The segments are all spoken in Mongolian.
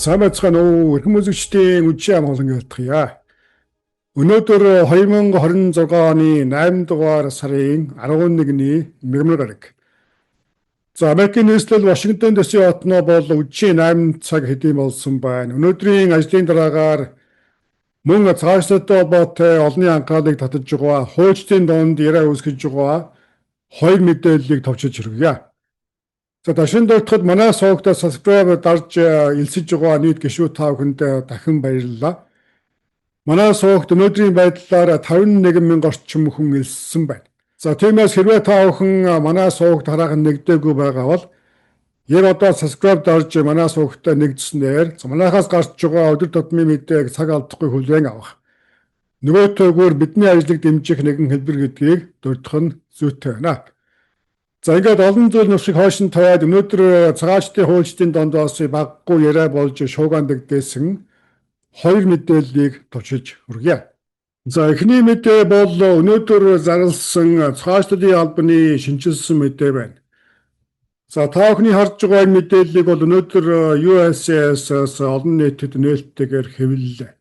Сайн байцгаана уу? Эрхэм үзэгчдийн үдшийн амгалан гэлтгийа. Өнөөдөр 2026 оны 8 дугаар сарын 11-ний мягмар гараг. За, Америкийн нийслэл Вашингтон ДС хотноо бол үдшийн 8 цаг хэдийн болсон байна. Өнөөдрийн ажлын дараагаар мөн цагаачлалтай холбоотой олонний анхаарлыг татаж байгаа, хуульчдын донд яриа үүсгэж байгаа хоёр мэдээллийг товчилж хүргье. За, дашин дуртахад манай сувагт subscribe дарж элсэж байгаа нийт гишүүд та бүхэнд дахин баярлалаа. Манай сувагт өнөөдрийн байдлаар 51 мянга орчим хүн элссэн байна. За, тиймээс хэрвээ та бүхэн манай сувагт хараахан нэгдээгүй байгаа бол яг одоо subscribe дарж манай сувагтаа нэгдснээр манайхаас гарч байгаа өдөр тутмын мэдээг цаг алдахгүй хүлээн авах. Нөгөөтэйгүр бидний ажлыг дэмжих нэгэн хэлбэр гэдгийг дурдах нь зүйтэй байна. За, ингээд олон зүйл нуршиг хойш нь тавиад өнөөдөр цагаачдын хуульчдын дондоос баггүй яриа болж шуугаан дэгдээсэн хоёр мэдээллийг товчилж хүргье. За, эхний мэдээ бол өнөөдөр зарласан цагаачлалын албаны шинэчилсэн мэдээ байна. За, та бүхний харж байгаа энэ мэдээллийг бол өнөөдөр USCIS-аас олон нийтэд нээлттэйгээр хэвлэлээ.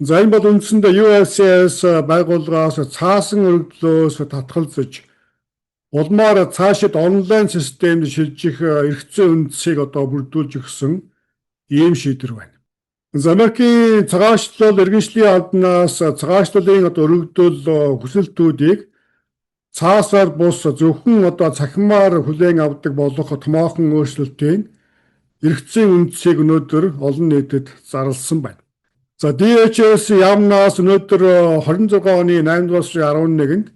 За, энэ бол үндсэндээ USCIS байгууллагаас цаасан өргөдлөөс татгалзаж улмаар цаашид онлайн системд шилжих эрх зүйн үндсийг одоо бүрдүүлж өгсөн ийм шийдвэр байна. Америкийн цагаачлал иргэншлийн албанаас цагаачлалын одоо өргөдөл хүсэлтүүдийг цаасаар бус зөвхөн одоо цахимаар хүлээн авдаг болох томоохон өөрчлөлтийн эрх зүйн үндсийг өнөөдөр олон нийтэд зарласан байна. За, DHS яамнаас өнөөдөр 26 оны 8 дугаар сарын 11-нд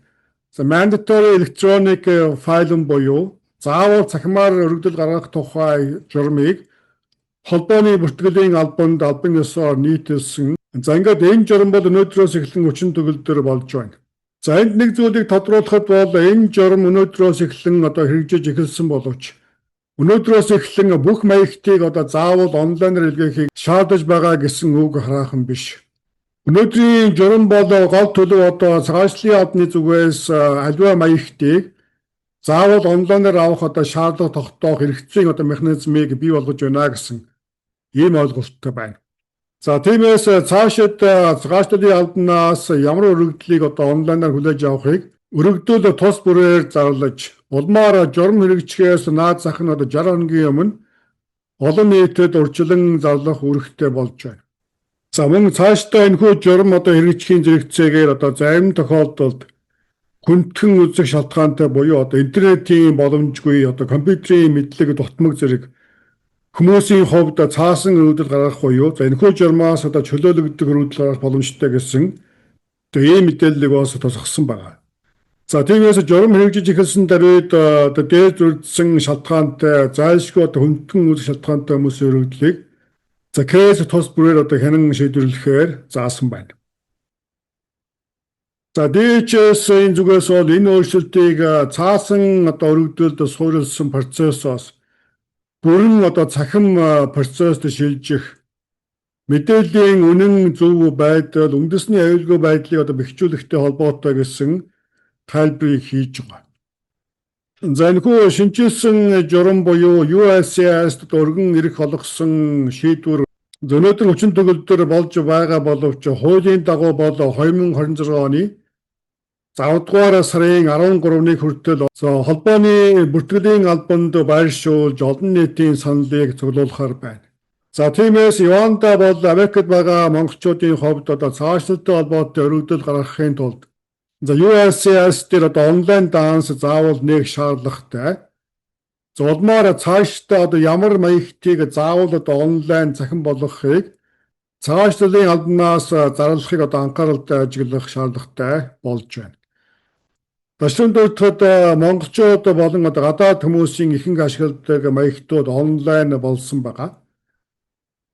за mandatory electronic filing буюу заавал цахимаар өргөдөл гаргах тухай журмыг холбооны бүртгэлийн албанд албан ёсоор нийтэлсэн. За, ингээд энэ журам бол өнөөдрөөс эхлэн хүчин төгөлдөр болж байна. За, энд нэг зүйлийг тодруулахад бол энэ журам өнөөдрөөс эхлэн одоо хэрэгжиж эхэлсэн боловч өнөөдрөөс эхлэн бүх маягтыг одоо заавал онлайнаар илгээхийг шаардаж байгаа гэсэн үг хараахан биш. Өнөөдрийн журам бол гол төлөв одоо цагаачлалын албаны зүгээс аливаа маягтыг заавал онлайнаар авах одоо шаардлага тогтоох эрх зүйн одоо механизмыг бий болгож байна гэсэн ийм ойлголттой байна. За, тиймээс цаашид цагаачлалын албанаас ямар өргөдлийг одоо онлайнаар хүлээж авахыг өргөдөл тус бүрээр зарлаж улмаар журам хэрэгжихээс наад зах нь одоо 60 хоногийн өмнө олон нийтэд урьдчилан зарлах үүрэгтэй болж байна. За, мөн цаашдаа энэхүү журам одоо хэрэгжихийн зэрэгцээгээр одоо зарим тохиолдолд хүндхэн үзэх шалтгаантай буюу одоо интернетийн боломжгүй, одоо компьютерийн мэдлэг дутмаг зэрэг хүмүүсийн хувьд цаасан өргөдөл гаргах буюу за энэхүү журмаас одоо чөлөөлөгдөх өргөдөл гаргах боломжтой гэсэн одоо ийм мэдээллийг бас тусгасан байна. За, тиймээс журам хэрэгжиж эхэлсэн даруйд одоо дээр зурдсан шалтгаантай зайлшгүй одоо хүндхэн үзэх шалтгаантай хүмүүсийн өргөдлийг за case тус бүрээр одоо хянан шийдвэрлэхээр заасан байна. За, DHS-ийн зүгээс бол энэ өөрчлөлтийг цаасан одоо өргөдөлд суурилсан процессоос бүрэн одоо цахим процессд шилжих, мэдээллийн үнэн зөв байдал, үндэсний аюулгүй байдлыг одоо бэхжүүлэхтэй холбоотой гэсэн тайлбарыг хийж байгаа. За, энэхүү шинэчилсэн журам буюу USCIS-д өргөн эрх олгосон шийдвэр өнөөдөр хүчин төгөлдөр болж байгаа боловч хуулийн дагуу бол 2026 оны 5 дугаар сарын 13-ны хүртэл холбооны бүртгэлийн албанд байршуулж олон нийтийн саналыг цуглуулахар байна. За, тиймээс Юанда бол Америкт байгаа монголчуудын хувьд одоо цаашлалтай холбоотой өргөдөл гаргахын тулд за USCIS дээр одоо онлайн данс заавал нээх шаардлагатай. За, улмаар цаашдаа одоо ямар маягтыг заавал одоо онлайн цахим болгохыг цагаачлалын албанаас зарлахыг одоо анхааралтай ажиглах шаардлагатай болж байна. Ташрын дурдахад монголчууд болон одоо гадаад хүмүүсийн ихэнх ашигладаг маягтууд онлайн болсон байгаа.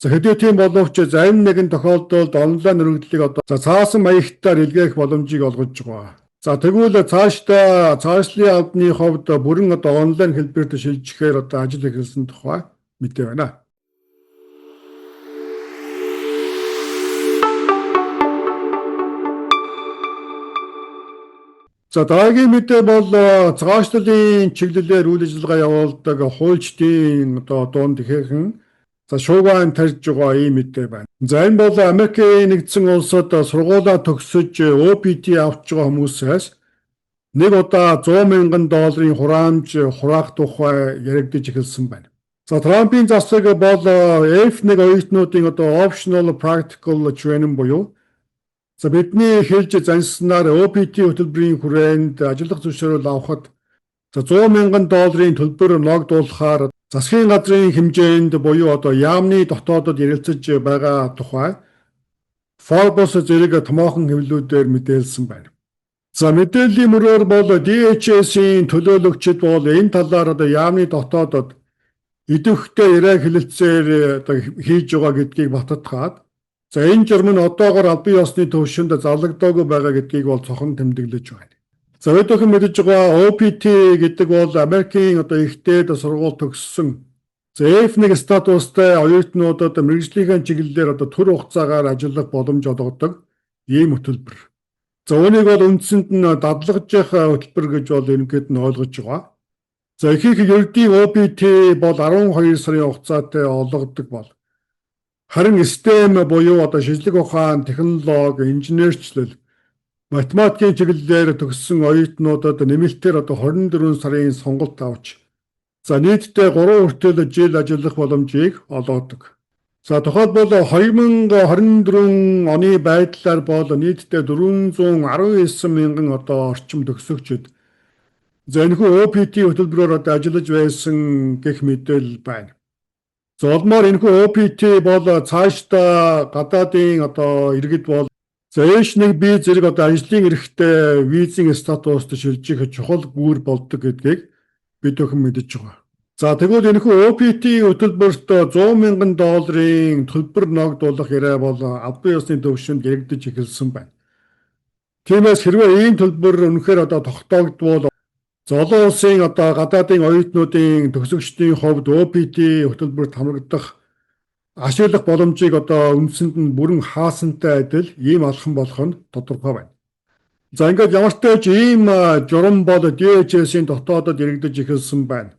За, хэдий тийм боловч зарим нэгэн тохиолдолд онлайн өргөдлийг одоо за цаасан маягтаар илгээх боломжийг олгож байгаа. За, тэгвэл цаашдаа цаашлын албаны хувьд бүрэн одоо онлайн хэлбэрт шилжихээр одоо ажил эхэлсэн тухай мэдээ байна. За, дараагийн мэдээ бол цагаачлалын чиглэлээр үйл ажиллагаа явуулдаг хуульчдын одоо дунд ихээхэн За, шуугиан тарьж байгаа ийм мэдээ байна. За, энэ бол Америкийн нэгдсэн улсад сургуулаа төгсөж OPT авч байгаа хүмүүсээс нэг удаа 100 мянган долларын хураамж хураах тухай яригдаж эхэлсэн байна. За, Трампын засаг бол F1 оюутнуудын одоо optional practical training буюу, за, бидний хэлж заншсанаар OPT хөтөлбөрийн хүрээнд ажиллах зөвшөөрөл авахад, за, 100 мянган долларын төлбөр ногдуулахаар засгийн газрын хэмжээнд буюу одоо яамны дотоодод ярилцаж байгаа тухай Forbes зэрэг томоохон хэвлэлүүдээр мэдээлсэн байна. За, мэдээллийн мөрөөр бол DHS-ийн төлөөлөгчид бол энэ талаар одоо яамны дотоодод идэвхтэй яриа хэлэлцээр одоо хийж байгаа гэдгийг бататгаад, за, энэ журам нь одоогор албан ёсны төвшөнд зарлагдаагүй байгаа гэдгийг бол цохон тэмдэглэж байна. За, бид бүхэн мэдэж байгаа, OPT гэдэг бол Америкийн одоо их дээд сургууль төгссөн, за, F1 статустай оюутнуудад мэргэжлийнхээ чиглэлээр одоо түр хугацаагаар ажиллах боломж олгодог ийм хөтөлбөр. За, үүнийг бол үндсэнд нь дадлагжих хөтөлбөр гэж бол ерөнхийд нь ойлгож байгаа. За, ихэнх ердийн OPT бол 12 сарын хугацаатай олгодог бол харин STEM буюу одоо шинжлэх ухаан, технологи, инженерчлэл, математикийн чиглэлээр төгссөн оюутнуудад нэмэлтээр одоо 24 сарын сонголт авч, за, нийтдээ 3 хүртэл жил ажиллах боломжийг олгодог. За, тухайлбал 2024 оны байдлаар бол нийтдээ 419 мянган одоо орчим төгсөгчид, за, энэхүү OPT хөтөлбөрөөр одоо ажиллаж байсан гэх мэдээлэл байна. За, улмаар энэхүү OPT бол цаашдаа гадаадын одоо иргэд бол, за, H1B зэрэг одоо ажлын эрхтэй визийн статуст шилжих чухал гүүр болдог гэдгийг бид бүхэн мэдэж байгаа. За, тэгвэл энэхүү OPT хөтөлбөрт 100 мянган долларын төлбөр ногдуулах яриа бол албан ёсны төвшөнд яригдаж эхэлсэн байна. Тиймээс хэрвээ ийм төлбөр үнэхээр одоо тогтоогдвол, за, олон улсын одоо гадаадын оюутнуудын, төгсөгчдийн хувьд OPT хөтөлбөрт хамрагдах, ашиглах боломжийг одоо үндсэнд нь бүрэн хаасантай адил ийм алхам болох нь тодорхой байна. За, ингээд ямар ч ч ийм журам бол DHS-ийн дотоодод яригдаж эхэлсэн байна.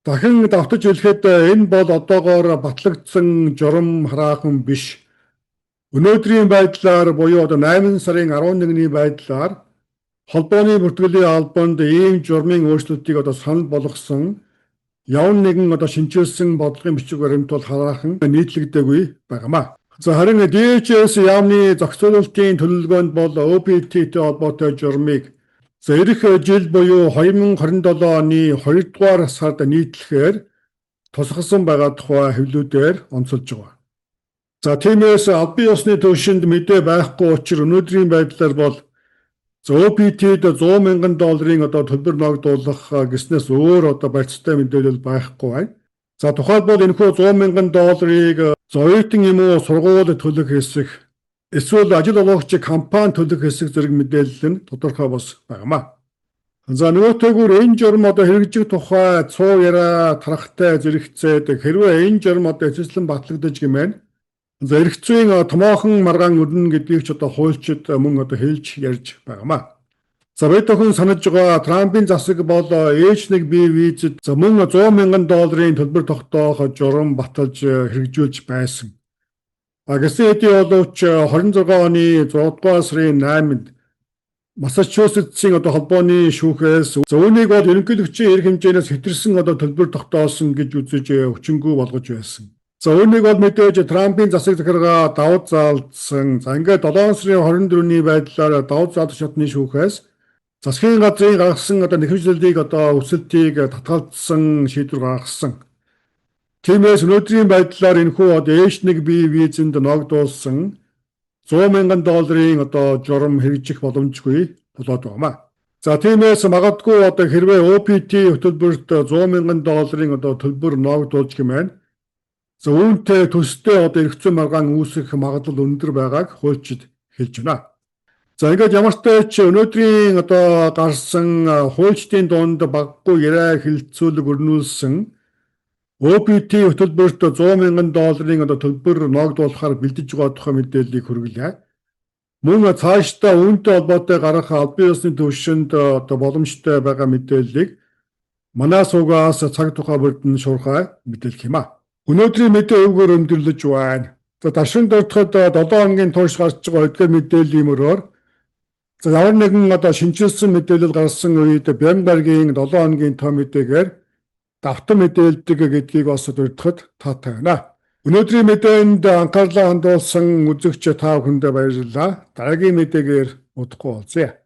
Дахин давтаж хэлэхэд, энэ бол одоогоор батлагдсан журам хараахан биш. Өнөөдрийн байдлаар буюу одоо 8 сарын 11-ний байдлаар холбооны бүртгэлийн албанд ийм журмын өөрчлөлтийг одоо санал болгосон ямар нэгэн одоо шинэчилсэн бодлогын бичиг баримт бол хараахан нийтлэгдээгүй байгаамаа. За, харин DHS яамны зохицуулалтын төлөвлөгөөнд бол OPT-тэй холбоотой журмыг, за, ирэх жил буюу 2027 оны 2 дугаар сард нийтлэхээр тусгасан байгаа тухай хэвлэлүүдээр онцолж байгаа. За, тиймээс албан ёсны төвшөнд мэдээ байхгүй учраас өнөөдрийн байдлаар бол, за, OPT-д 100 мянган долларын одоо төлбөр ногдуулах гэснээс өөр одоо барьцтай мэдээлэл байхгүй байна. За, тухайлбал энэхүү 100 мянган долларыг, за, оюутан юм уу сургууль төлөх хэсэг, эсвэл ажил олгогч компани төлөх хэсэг зэрэг мэдээлэл нь тодорхой бас байгаамаа. За, нөгөөтэйгүр энэ журам одоо хэрэгжих тухай цуу яриа тарахтай зэрэгцээд, хэрвээ энэ журам одоо эцэслэн батлагдаж гэмээр, за, эрх зүйн томоохон маргаан өрнө гэдгийг ч одоо хуульчид мөн одоо хэлж ярьж байгаамаа. За, бид бүхэн санаж байгаа, Трампын засаг бол H1B визэд, за, мөн 100 мянган долларын төлбөр тогтоох журам баталж хэрэгжүүлж байсан. А гэсэн хэдий боловч 26 оны 6 дугаар сарын 8-нд Массачусетсийн одоо холбооны шүүхээс, за, үүнийг бол ерөнхийлөгчийн эрх хэмжээнээс хэтэрсэн одоо төлбөр тогтоосон гэж үзэж хүчингүй болгож байсан. За, үүнийг бол мэдээж Трампын засаг захиргаа давж заалдсан. За, ингээд 7 сарын 24-ний байдлаар давж заалдах шатны шүүхээс засгийн газрын гаргасан одоо нэхэмжлэлийг, одоо өсөлтийг татгалзсан шийдвэр гаргасан. Тиймээс өнөөдрийн байдлаар энэхүү одоо H1B визэнд ногдуулсан 100 мянган долларын одоо журам хэрэгжих боломжгүй болоод байгаамаа. За, тиймээс магадгүй одоо хэрвээ OPT хөтөлбөрт 100 мянган долларын одоо төлбөр ногдуулж гэмээр, за, үүнтэй төстэй одоо эрх зүйн маргаан үүсэх магадлал өндөр байгааг хуульчид хэлж байна. За, ингээд ямар ч ч өнөөдрийн одоо гарсан хуульчдын дунд багагүй яриа хэлэлцүүлэг өрнүүлсэн OPT хөтөлбөрт 100 мянган долларын одоо төлбөр ногдуулахаар бэлдэж байгаа тухай мэдээллийг хүргэлээ. Мөн цаашдаа үүнтэй холбоотой гарах албан ёсны төвшөнд одоо боломжтой байгаа мэдээллийг манай сувгаас цаг тухай бүрдэн шуурхай мэдээлэх юм а. Өнөөдрийн мэдээ өвгөр өндөрлөж байна. За даршин дурдахад 7 хоногийн турш гарч байгаа өдгөө мэдээллийн мөрөөр за ямар нэгэн одоо шинэчилсэн мэдээлэл гарсан үед Бямбергийн 7 хоногийн тоо мэдээгээр давтан мэдээлдэг гэдгийг бас дурдахад таатай байна. Өнөөдрийн мэдээнд анхаарлаа хандуулсан үзэгч та бүхэндээ баярлалаа. Дараагийн мэдээгээр удахгүй уулзъя.